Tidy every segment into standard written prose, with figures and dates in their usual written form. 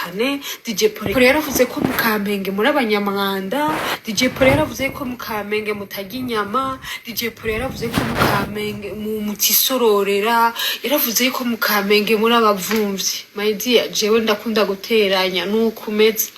Kane. DJ Paul yaravuze ko mu Kamenge muri abanyamwanda. DJ Paul yaravuze ko mu Kamenge mutarya inyama. DJ Paul yaravuze ko mu Kamenge mu mutisororera. Yaravuze ko mu Kamenge muri abavumvyi. My dear, jewe ndakunda guteranya nuko umeze.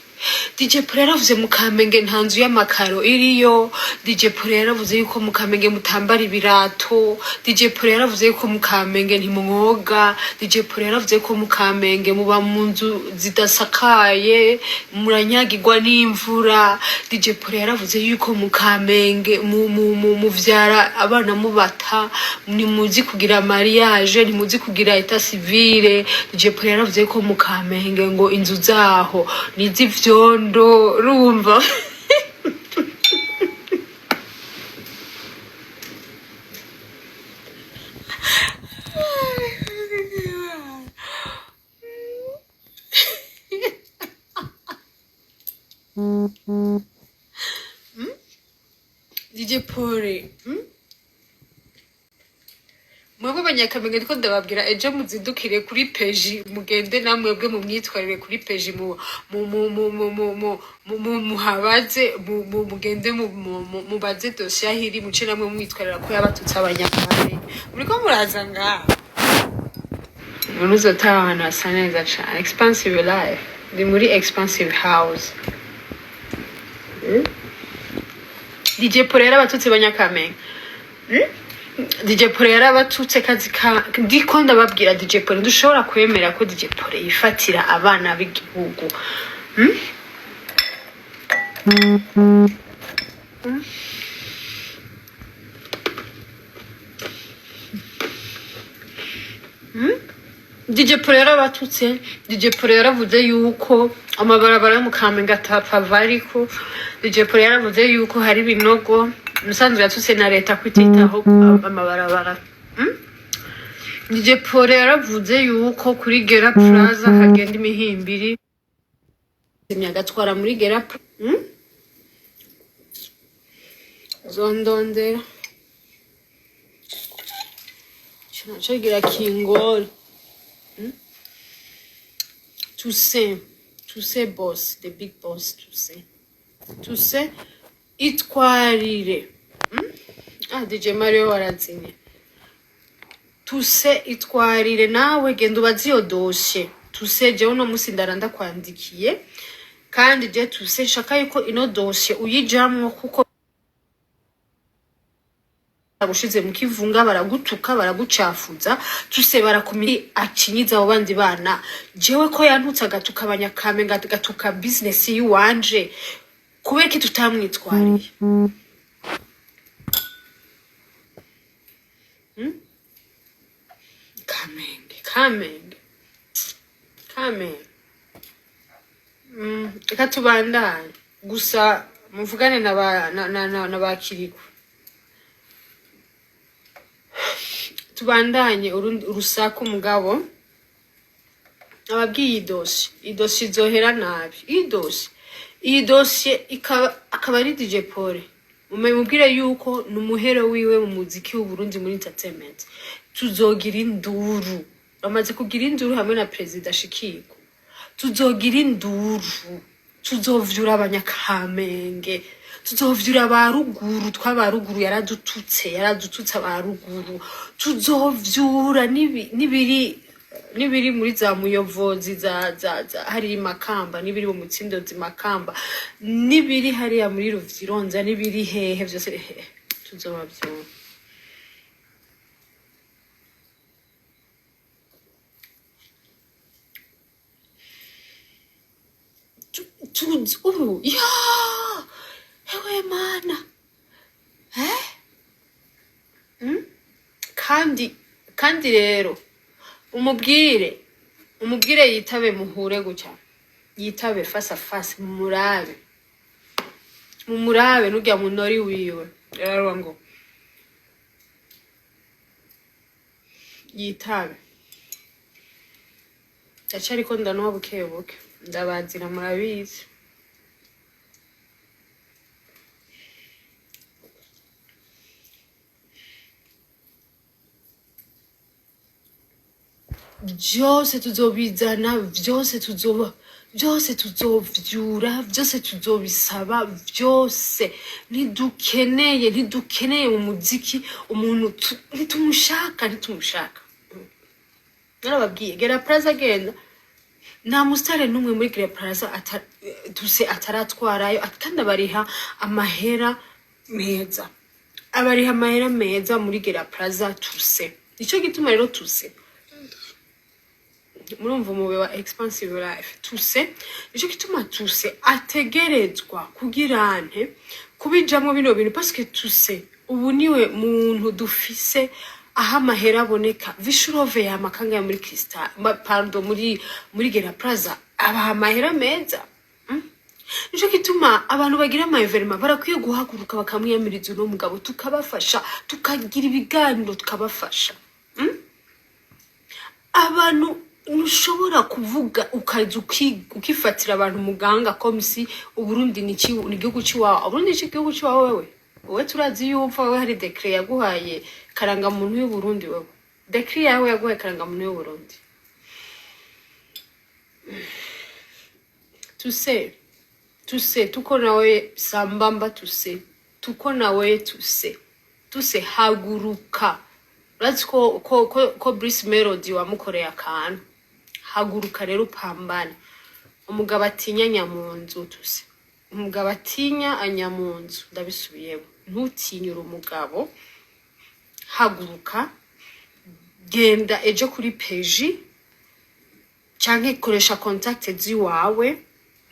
DJ Paul yaravuze mu Kamenge nta nzu y'amakaro iriyo. DJ Paul yaravuze yuko mu Kamenge mutambara ibirato. DJ Paul yaravuze yuko mu Kamenge ntimwoga. DJ Paul yaravuze ko mu Kamenge muba mu nzu zidasakaye, muranyagirwa n'imvura. DJ Paul yaravuze yuko mu Kamenge muvyara abana mubata, ntimuzi kugira mariage, ntimuzi kugira état civil. DJ Paul yaravuze ko mu Kamenge ngo inzu zaho ni iz'ivyondo, urumva? DJ Paul, Mwebwe abanyakamenge, ndiko ndababwira, ejo muzindukire kuri peji, mugende namwebwe mu myitwarire kuri peji, mu mu mu mu mu mu mu mu muhabaze, mugende mubaze dosiye aho iri, muce namwe mwitwarira ko yabatutse abanyakamenge. Muriko muraza ngaha muri uzotaha ahantu hasa neza cane, expensive life. Ndi muri expensive house. DJ Paul yarabatutse abanyakamenge. DJ Paul yarabatutse kazi ka ndiko ndababwira. DJ Paul, dushobora kwemera ko DJ Paul yifatira abana b'igihugu? DJ Paul yarabatutse. DJ Paul yaravuze yuko amabarabara yo mu Kamenge atapava, ariko DJ Paul yaravuze yuko hari ibinogo. Musanzwe yatutse na leta kwititaho amabarabara. DJ Paul yaravuze yuko kuri Gera Plaza hagenda imihimbiri, agatwara muri Gera? Zondondera ico naco gira kingore. Toussaint, Toussaint boss, the big boss Toussaint, Toussaint itwarire. Ah, DJ Mario warazimye. Toussaint itwarire nawe, genda ubaze iyo dosiye. Toussaint, jewe uno musi ndara ndakwandikiye, kandi je Toussaint nshaka yuko ino dosiye uyijamwo, kuko bagushize mu kivunga, baragutuka, baragucafuza. Tuse barakumira, acinyiza abo bandi bana. Jewe ko yantutse, agatuka abanyakamenge, agatuka business yiwanje, kubera iki tutamwitwariye? Kamenge, Kamenge, Kamenge. Reka tubandanye gusa, muvugane na ba na ba Kiriko. Tubandanye urusaku. Mugabo ababwiye, iyi dosiye, iyi dosiye izohera nabi. Iyi dosiye, iyi dosiye ikaba akaba ari DJ Paul, mubwire yuko ni umuhero wiwe mu muziki w'Uburundi, muri entertainment. Tuzogira induru, bamaze kugira induru hamwe na perezida Shikirwa. Tuzogira induru, tuzovyura abanyakamenge, tuzovyura ba ruguru. Twaba ruguru yaradututse, yaradututse aba ruguru. Tuzovyura n'ibiri muri za Muyovozi, za hariya i Makamba, n'ibiri mu Mutsindozi Makamba, n'ibiri hariya muri Ruvyironza, n'ibiri hehe vyose hehe, tuzobavyura. Tuzi ubu ya ewe mana. Eh? Kandi rero umubwire yitabe, muhure gutya, yitabe face à face, mumurabe, mumurabe nurya munori wiwe rero ngo yitabe. Ndacariko ndanuwa buke buke, ndabazira, murabizi. Byose tuzobizana, byose tuzoba, byose tuzovyura, byose tuzobisaba byose. Ntidukeneye mu muziki umuntu ntitumushaka, ntitumushaka. Narababwiye, Gera Plaza, agenda nta musitari n'umwe muri Gera Plaza tuse ataratwarayo, kandi abariha amahera meza, abariha amahera meza muri Gera Plaza. Tuse nicyo gituma rero tuse murumva umube wa expansive life. Tuse nicyo gituma tuse ategerezwa kugira nte kubijamwo bino bintu, parce que tuse ubu niwe muntu dufise aho amahera aboneka. Vishurove yamakanga ya muri Crystal, pardon, muri Gera Plaza abaha amahera meza. Nico gituma abantu bagira ama événements barakwiye guhaguruka bakamwiyamiriza uno mugabo, tukabafasha, tukagira ibiganiro, tukabafasha. Abantu ntushobora kuvuga ukaza ukifatira abantu mu gahanga comme si Uburundi ni igihugu c'iwawe. Uburundi ni igihugu c'iwawe? Wewe turazi yuko wewe hari décret yaguhaye karangamuntu y'Uburundi. Wewe décret yawe yaguhaye karangamuntu y'Uburundi. Tuse, tuse tuko nawe sambamba, tuse tuko nawe, tuse, tuse haguruka. Urazi ko Bruce Melody wamukoreye akantu. Haguruka rero upambane. Umugabo atinya anya mu nzu. Tuse, umugabo atinya anya mu nzu. Ndabisubiyemo, ntutinyure umugabo. Haguruka, genda ejo kuri peji canke koresha contact ziwawe,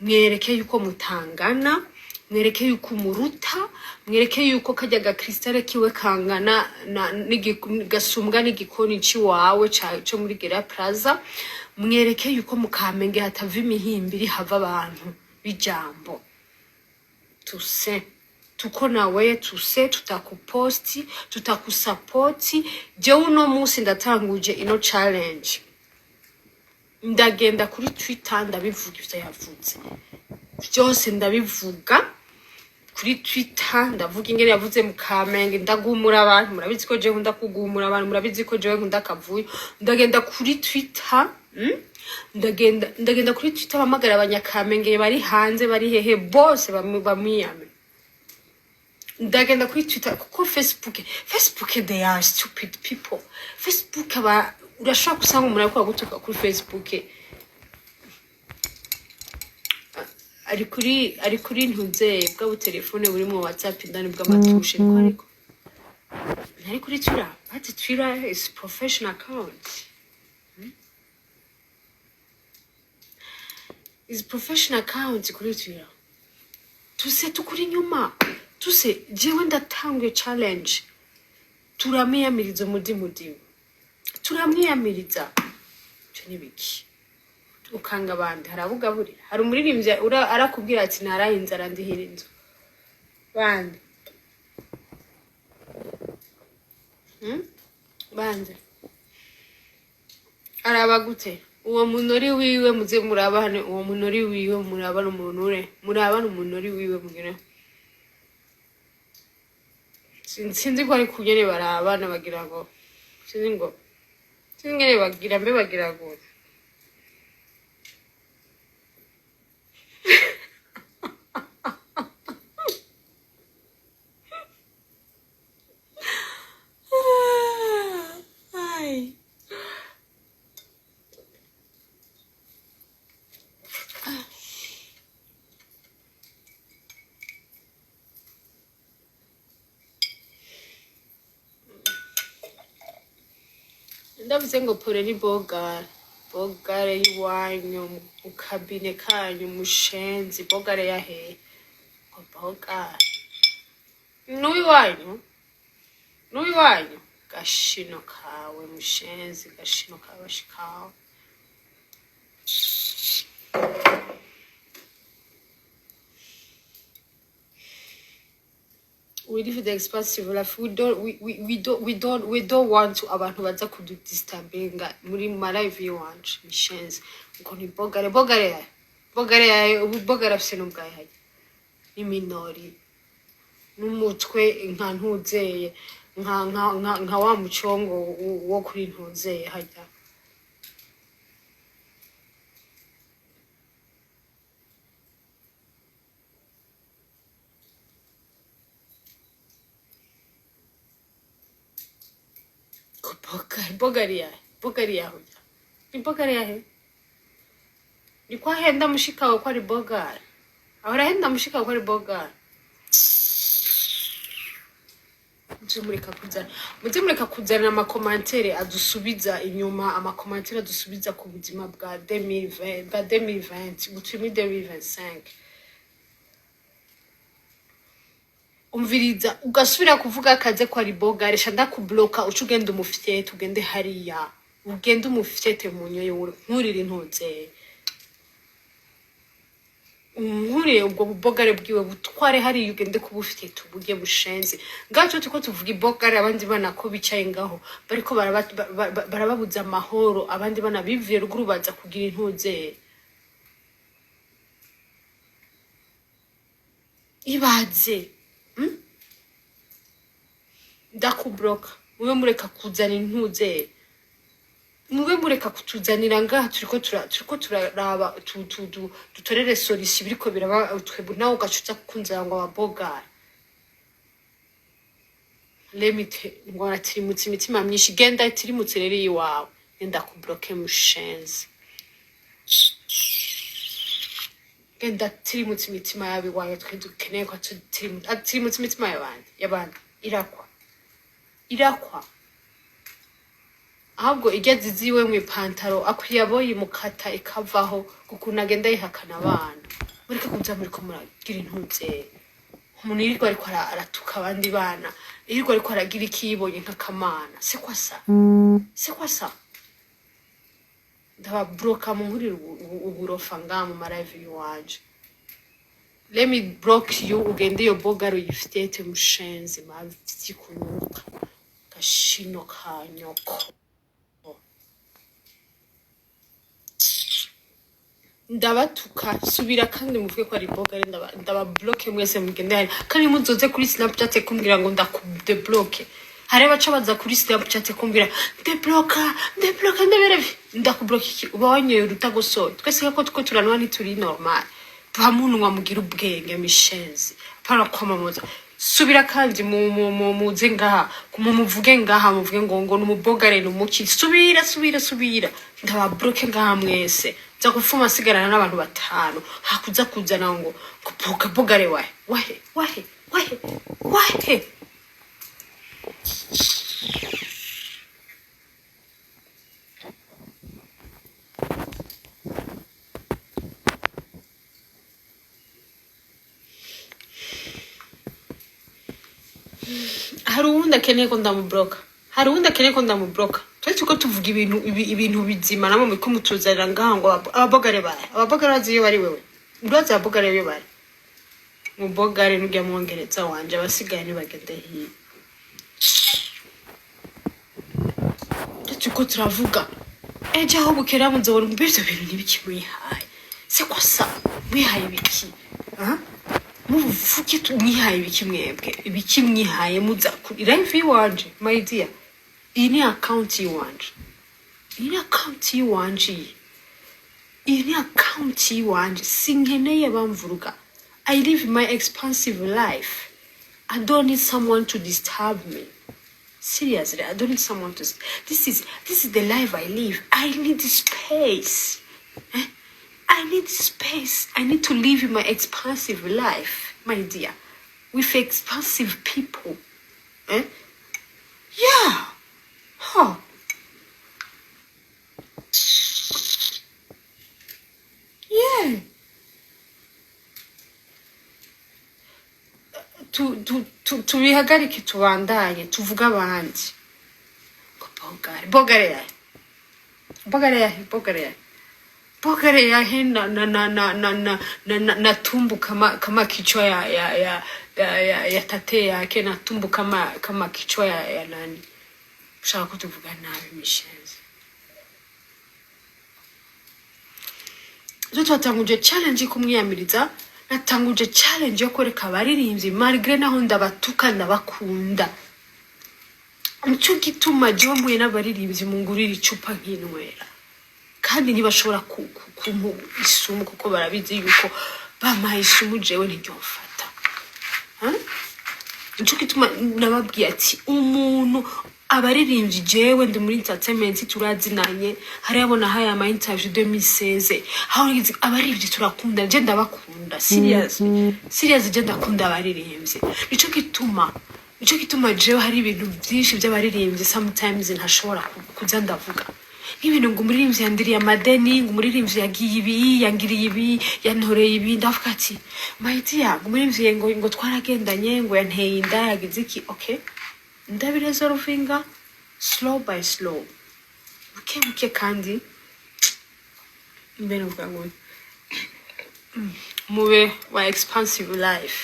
mwereke yuko mutangana, mwereke yuko umuruta, mwereke yuko karya ga Crystal kiwe kangana gasumbwa n'igikoni ciwawe co muri Gera Plaza. Mwereke yuko mu Kamenge hatava imihimbiri, hava abantu b'ijambo. Tuse tuko nawe, tuse tutakuposti, tutakusapoti. Jewe uno munsi ndatanguje ino challenge, ndagenda kuri Twitter ndabivuga. Ivyo yavuze byose ndabivuga kuri Twitter. Ndavuga ingene yavuze mu Kamenge, ndagumura abantu. Murabizi ko jewe nkunda kugumura abantu, murabizi ko jewe nkunda akavuyo. Ndagenda kuri Twitter, Ndagenda kuri Twitter, bamagara abanyakamenge bari hanze, bari hehe bose, bamwiyame. Ndagenda kuri Twitter kuko Facebook, they are stupid people. Facebook aba urashobora gusanga umuntu ariko agutuka kuri Facebook, ari kuri ntuzeye bwa butelefone burimo WhatsApp indani bw'amatushe, niko ariko ntari kuri Twitter. But Twitter is professional account, is professional account kuri Twitter. Tuse tukuri inyuma. Tuse, jewe ndatanguye challenge, turamwiyamiriza umudimudi, turamwiyamiriza. Ico ni biki? Ukanga abandi, hari abo ugaburira, hari umuririmbyi arakubwira ati naraye inzara, ndihira inzu bande? Bande araba gute uwo munori wiwe? Muze murabane uwo munori wiwe, murabane umunure, murabane umunori wiwe mugire. Sinzi ko ari kugere barabana bagira ngo sinzi ngo sinzi ngene bagira mbe bagira ngo Ai. Ndavuze ngo pore ni bogare, bogare y'iwanyu mu kabine kanyu, mushenzi. Bogare ya hehe? Ngo bogare n'uwiwanyu, n'uwiwanyu. Gashino kawe mushenzi, gashino kawe bashikawe. We live the expensive life. We don't want to abantu baza kududisturbinga muri ma live y'iwanje. Mishenzi ngo ni bogare, bogare yayo, bogare yayo. Ubu bogare afise n'ubwayo hajya n'iminori n'umutwe nka ntuzeye, nka wa mucongo wo kuri ntuzeye hajya. Bogari, bogari yahe? Bogari yahe? Ni bogari yahe? Ni kwa henda mushikawe ko ari bogari? Ahora henda mushikawe ko ari bogari? Muze mureka kuzana ama commentaires adusubiza inyuma, ama commentaires adusubiza ku buzima bwa 2020, bwa 2020, ubu turi muri 2025. Umviriza, ugasubira kuvuga akaze ko ari bogari, sha ndakubloka, uca ugenda umufyete, ugende hariya, ugende umufyete mu nyoyo, nkurire intuze, nkurire ubwo bubogare bwiwe, butware hariya, ugende kubufyeta uburyo bushenze. Ngaco turiko tuvuga ibogare, abandi bana ko bicaye ngaho bariko barababuza amahoro, abandi bana bivuye ruguru baza kugira intuze. Ibaze ndakubloka. Mube mureka kuzana intuze, mube mureka kutuzanira ngaha. Turiko turaraba dutorere solution biriko biraba twebwe, nawe ugaca uza kukunzira ngo ababogara lemite ngo aratirimutse imitima myinshi. Genda itirimutse rero iwawe, genda kubloke mushenzi, genda tirimutse imitima yabo iwawe. Twe dukeneye ko atirimutse imitima y'abandi, y'abandi irakwa, irakwa. Ahubwo irya ziziwe mu ipantaro akwiye aboyimukata ikavaho, ukuntu agenda yihakana abana. Mureke kuza muriko muragira intuze. Umuntu yirirwa ariko aratuka abandi bana, yirirwa ariko aragira iki, yibonye nk'akamana. C'est quoi ça? C'est quoi ça? Ndababloka, munkurire uburofa ngaha mu ma live y'iwanje. Let me block you, ugende iyo bogaro uyifyete mushenzi, mavyi kunuka gashino ka nyoko. Ndabatuka, subira kandi muvuge ko ari bogare, ndababloke mwese, mugende hari kandi muzoze kuri Snapchat kumbwira ngo ndakudebloke. Hari abaca baza kuri Snapchat kumbwira ndebloka, ndebloka, ndabereve ndakubloka. Iki uba wanyoye urutagosoye? Twese ko two turanwa ntituri normal, bamunwa mugira ubwenge mishenzi, apana kwamamaza. Subira kandi muze ngaha mu muvuge ngaha, muvuge ngo numubogare numuki. Subira, subira, subira, ndababloke ngaha mwese, nza gupfuma asigarana n'abantu batanu. Hakuza kuzana ngo boga bogare wahe, wahe, wahe, wahe, wahe? Hari uwundi akeneye ko ndamubloka? Hari uwundi akeneye ko ndamubloka? Twe turiko tuvuga ibintu ibintu bizima, namwe muriko mutuzanira ngaha ngo ababogare bahe? Ababogare bazi iyo bari? Wewe urazi ababogare iyo bari? Mubogare nujya mwongereza wanje, abasigaye ntibagende hiya. Turiko turavuga ejo aho bukera muzobona mbe ivyo bintu ntibiki mwihaye. C'est quoi ça? Mwihaye ibiki? Hein? Muvuge mwihaye ibiki mwebwe? Ibiki mwihaye muza kuri live iwanje? My dear, iyi ni account yiwanje, iyi ni account yiwanje, iyi ni account yiwanje. Sinkeneye bamvuruga. I live my expensive life. I don't need someone to disturb me. Seriously, I don't need someone to this is the life I live. I need space. Eh? I need space. I need to live my expensive life, my dear, with expensive people. Eh? Yeah. Huh. Yeah. Tubihagarike, tubandanye tuvuge abandi. Ngo bogare, bogare yahe? Bogare yahe? Bogare yahe? Bogare yahe? Na tumbu kama kichwa ya tate yake, na tumbu kama kichwa ya nani? Ushaka ko tuvuga nabi mishenzi? Zo twatanguje challenge yo kumwiyamiriza, natanguje challenge yo kwereka abaririmbyi, malgré naho ndabatuka ndabakunda. Nico gituma jewe mpuye n'abaririmbyi mungurira icupa nkinywera, kandi ntibashobora kumpa isumu kuko barabizi yuko bampaye isumu jewe ntiryofata. Huh? Nico gituma nababwiye ati umuntu Abaririmbyi, jewe ndi muri entertainment, turazinanye. Hariya abona haye ama interview 2016 aho ngize. Abaririmbyi turakunda, je ndabakunda, seriously, serious, je ndakunda abaririmbyi. Nico gituma jewe hari ibintu byinshi by'abaririmbyi sometimes ntashobora kuza ndavuga, nk'ibintu ngo umuririmbyi yandiriye amadeni, ngo umuririmbyi yagiye ibi, yangiriye ibi, yantoreye ibi. Ndavuga ati: "My dear, ngo umuririmbyi ngo twaragendanye, ngo yanteye inda, yagize iki." Okay, ndabiresolvinga slow by slow, buke buke. Kandi mbere uvuga ngo mube wa expensive life.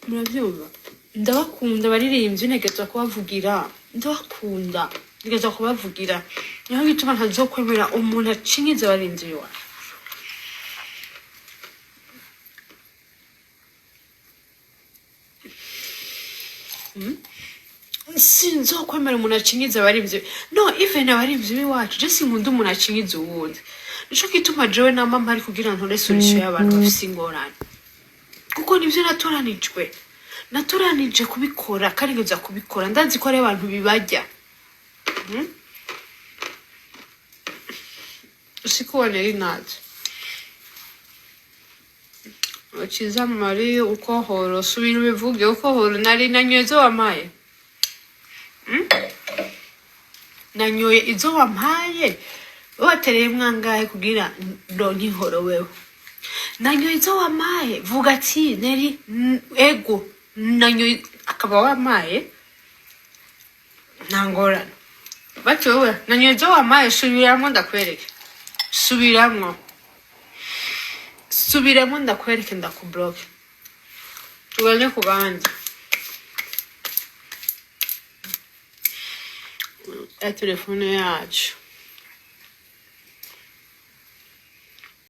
Murabyumva, ndabakunda abaririmbyi, ntegerezwa kubavugira. Ndabakunda, ntegerezwa kubavugira. Niho gituma ntazokwemera umuntu acinyiza abaririmbyi iwacu. Sinzokwemera umuntu acinyiza abaririmbyi, no even abaririmbyi b'iwacu. Je sinkunda umuntu acinyiza uwundi. Nico gituma jewe nama mpari kugira ntore solution y'abantu bafise ingorane, kuko nivyo natoranijwe, natoranije kubikora kandi nkaza kubikora. Ndazi ko ari abantu bibarya. Usikuwa nari nazi ukiza mari uko horo subira ubivuge uko horo. Nari nanyoye izo wampaye. Nanyoye izo wampaye. Watereye mwangahe kugira ndonke ihoro? Wewe nanyoye izo wampaye. Vuga ati: "Neri, ego nanyoye." Akaba wampaye, nta ngorane. Bati: "Wowe nanyoye izo wampaye." Subiramwo ndakwereke, subiramwo, subiramo ndakwereke, ndakubloke, tugane ku bandi. Ya telefone yacu.